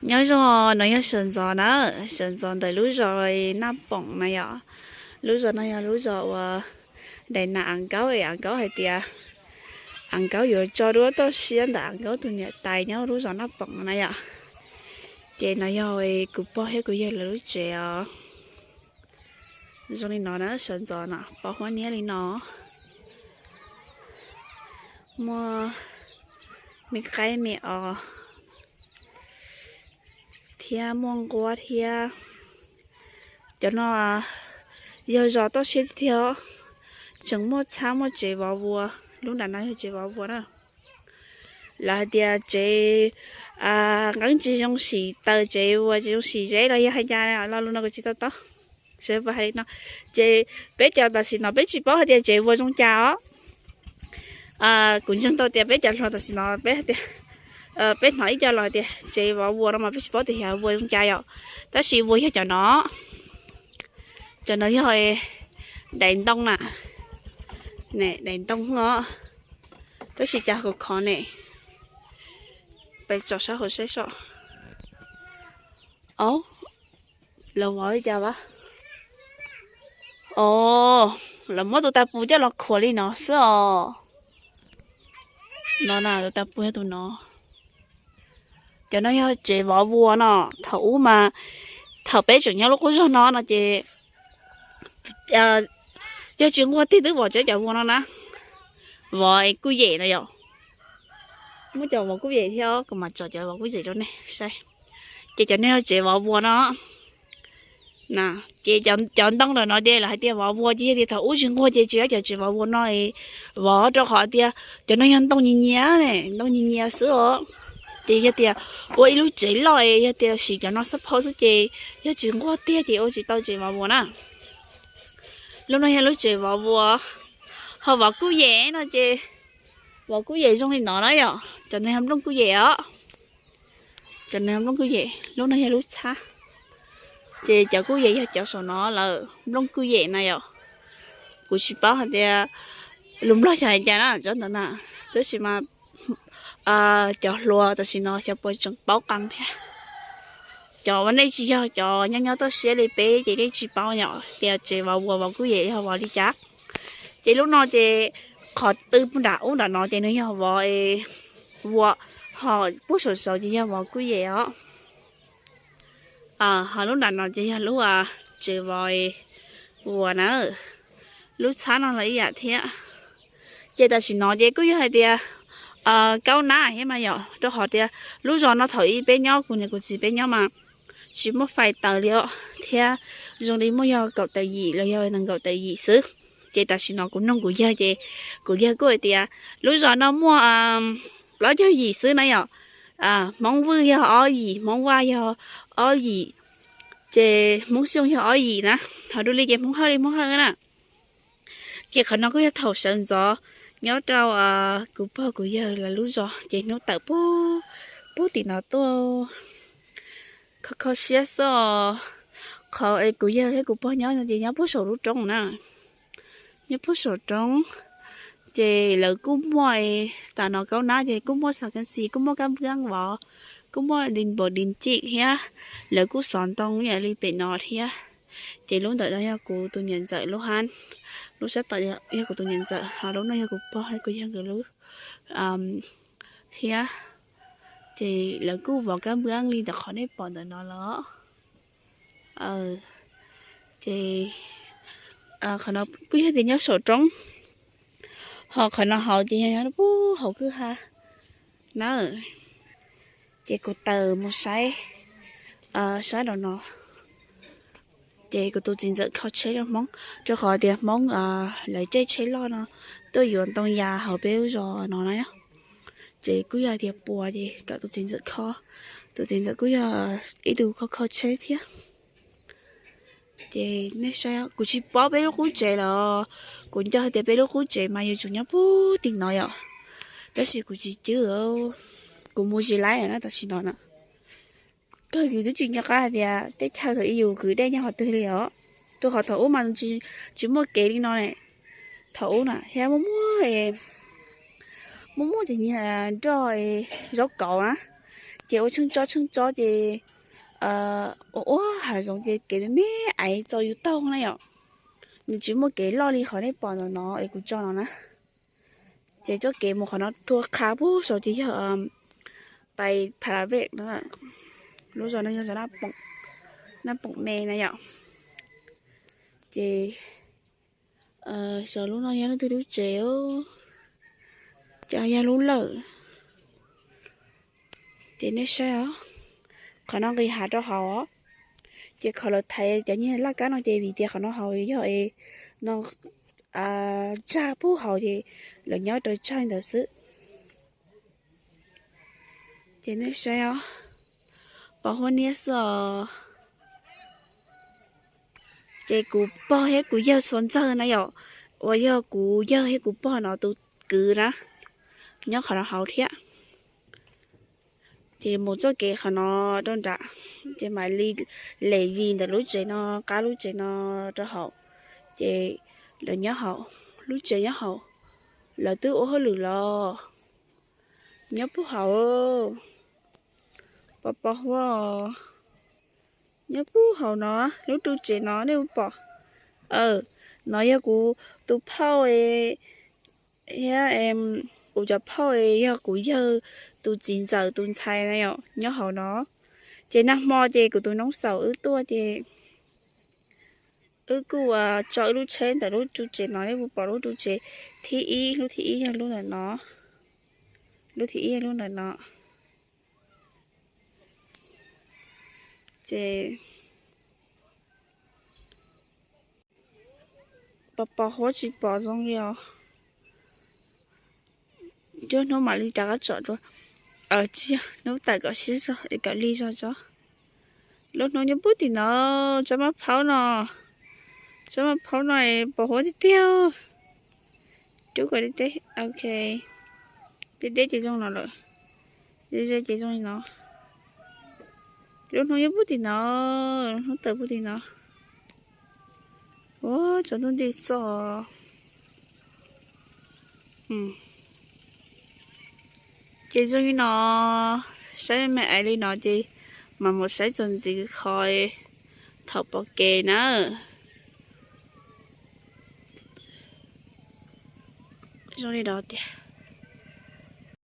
Nyob zoo, no yog sawv ntxov na, sawv ntxov ntawm lub zos Naj Poom na yom. Lub zos no yog lub zos uas daim nas Av Nkaub es Av Nkaub hais tias Av Nkaub yuav tso duab toj siab ntawm Av Nkaub tus niam tais nyob lub zos Naj Poom no na yom. Ces no yog kuv pog thiab kuv yawg lawv lub tsev os. Zoo li no na, sawv ntxov no pos huab niab li no. Muaj me qaib me os thiab muaj nquab thiab. Cov no yog zos toj siab tiag tiag, tseem muaj txhab muaj tsev vov vuas. Lub nram no yog tsev vov vuas na. Lawv hais tias tsev nqeeb tsis zoo sim taws, tsev vuas tsis zoo sim zeb los yog hais cas, lo lus no kuv tsis to taub. Sawv daws hais li no, ces peb cov tam sim no peb tsis paub hais tias tsev vuas zoo cas os. Kuv ntseeg tau tias peb cov hluas tam sim no peb hais tias, peb hnov ib co los hais tias tsev vov vuas no mas peb tsis paub tias yog vuas zoo cas yom. Tab sis vuas yog cov no, cov no yog daim ntoo na, daim ntoo os. Tab sis cas khov khov ne, peb tsom sab hauv saib seb. Lawv vov li cas a? Os, lawv muab tus tas pus coj los khuam li no xwb os. No na, tus tas pus yog tus no. Cov no yog tsev vov vuas no. Thaum ub mas, thaum peb tseem nyob lub qub zos no no ces yog tsis nquag tiag twb vov tsev cov vuas no na. Vov kuj yem na yom. Muab cov vov kuj yem thiab, kuv mam tsom cov vov kuj yem rau nej saib. Ces cov no yog tsev vov vuas no. Ces cov ntoo ntawm no ces lawv hais tias vov vuas ces yog tias thaum ub tsis nquag ces tsis ua cov tsev vov vuas no vov, rau qhov tias cov no yog ntoo nyias nyias, ntoo nyias nyias xwb os. Ces yog tias ua ib lub tsev loj es yog tias siv cov no xab phau xwb ces yog tsis nquag tiag ces ua tsis tau tsev vov vuas na. Lub no yog lub tsev vov vuas, ho vov kuj yem no ces vov kuj yem zoo li no na yom. Cov no yog nplooj kuj yem os. Cov no nplooj kuj yem, lub no yog lub txhab. Ces cov kuj yem yog cov saum no lawm, nplooj kuj yem na yom. Kuv tsis paub hais tias lus Nplog xyov hais cas na tsob ntawd na, tab sis mas cov hluas tam sim no xyov puas tseem paub qee thiab. Cov uas nej tsis yog cov nyob nyob toj siab li peb ces nej tsis paub yom tias tsev vov vuas vov kuj yem yog vov li cas. Ces lub no ces qhov tw nram ub nram no ces nws yog vov vuas, ho puag saum saud ces yog vov kuj yem os. Ho lub nram no ces yog lub tsev vov vuas na. Lub txhab no los ib yam thiab. Ces tam sim no ces kuj yog hais tias kaub nab thiab mas yom, rau qhov tias lub zos no thaum ub peb nyob kuv niam kuv txiv peb nyob mas tsis muaj fais taws li os, thiab zoo li muaj yog kaum tawm yim los yog nees nkaum tawm yim xwb. Ces tam sim no kuv nug kuv yawg ces kuv yawg kuj hais tias lub zos no muaj plaub caug yim xwb na yom. Hmoob Vwj yog ob yim, Hmoob Vaj yog ob yim, ces Hmoob Xyooj yog ob yim na, ho dua li ces Hmoob Hawj li Hmoob Hawj na. Ces qhov no kuj yog thaum sawv ntxov nyob rau kuv pog kuv yawg lawv lub zos, ces hnub tawm pub, pub tim no tuaj. Kho kho siab xwb os. Qhov kuv yawg thiab kuv pog nyob no ces nyob puag saum lub roob na, nyob puag saum roob. Ces lawv kuj muaj, tam no kaub nab ces kuj muaj xav kas xis, kuj muaj kab npab vov, kuj muaj dis npaum dis ncim thiab. Lawv kuj xov ntoo ib yam li pem no thiab. Ces lub ntawm no yog kuv tus niam ntxawm lub hab, lub sab tom yog kuv tus niam ntxawm, ho lub no yog kuv pog thiab kuv yawg nkawd lub thiab. Ces lawv kuj vov kab npab li ntawm qhov nej pom ntawm no los. Ces qhov no kuj yog tias nyob saum roob, ho qhov no hauv ces yog nyob puag hauv kwj ha na. Ces kuv tawm mus saib sab nraum no. Ces kuv tus txiv ntxawm kho tsheb rau Hmoob, rau qhov tias Hmoob lawv caij tsheb loj no tuaj yuav ntoo yas hauv peb lub zos no na. Ces kuj yog tias puas ces kom tus txiv ntxawm kho, tus txiv ntxawm kuj yog ib tug kho kho tsheb thiab. Ces nej saib, kuv tsis paub peb lub qub tsev lawm, kuv nco hais tias peb lub qub tsev mas yuav tsum nyob puag tim no yom, tab sis kuv tsis cwb, kuv mus tsis laib na tam sim no na. Kawg kuv twb tsis nco qab hais tias teb chaws thaum ub yus kwv dej nyob qhov twg li os, rau qhov thaum ub mas tsis muaj kev li no ne. Thaum ub na thiab muaj muaj, muaj muaj cov nroj zaub kauv na, Ces ua tsheej tsob tsheej tsob ces ua ua hav zoov ces kev me me aiv txaus yus taug na yom. Nws tsis muaj kev loj li qhov nej pom ntawm no es kuv tso no na. Ces txoj kev mus qhov no tuag qha pug saud ces yog pais Phalavej, lub zos no yog zos Naj Poom me na yom. Ces xyov lub no yog leej twg lub tsev, ces yog lub lawm. Ces nej saib os, qhov no nqis hav rau hauv, ces qhov lawv thaiv cov nyiag laj kab no ces vim tias qhov no hauv yog no tsag pub hauv ces lawv nyob raws tsag ntawd xwb. Ces nej saib os, pos huab niab xwb os. Ces kuv pog thiab kuv yawg xuas ntxawg na yom, uas yog kuv yawg thiab kuv pog no tus kwv na, nyob qhov no hauv thiab. Ces mus txoj kev qhov no rau nram, ces mam li lem vim ntawm lub tsev no, qab lub tsev no rau hauv, ces lawv nyob hauv, lub tsev nyob hauv, lawv twb ua hauj lwm los nyob pub hauv, pos pos huab, nyob pub hauv no, lub ru tsev no nej puas pom. No yog kuv tus phauj thiab, kuv cov phauj yog kuv yawg tus txiv ntxawm tus ntxhais na yom, nyob hauv no. Ces nag hmo ces kuv tus noob xaum wb tuaj ces wb kuj tso wb lub tsheb ntawm lub ru tsev no, nej puas pom lub ru tsev thib ib, lub thib ib yog lub ntawm no, lub thib ib yog lub ntawm no. Ces pos pos huab tsis pom zoo li os. Nruab hnub mam li rov qab tsom dua. Tsis yog, hnub tawm kom siab zog es kom lig zog tso. Lub hnub nyob pub tim no, tsob maj phaub no, tsob maj phaub no pos huab tiag tiag. Rub kom deb deb, ok, deb deb ces zoo no lawm, ze ze ces zoo li no. Lub hnub nyob pub tim no, lub hnub tawm pub tim no. Ua tsaus ntuj nti txog. Ces zoo li no, saib me me aiv li no ces mam mus saib txuas ntxiv qhov thaum pom kev na. Zoo li no tiag.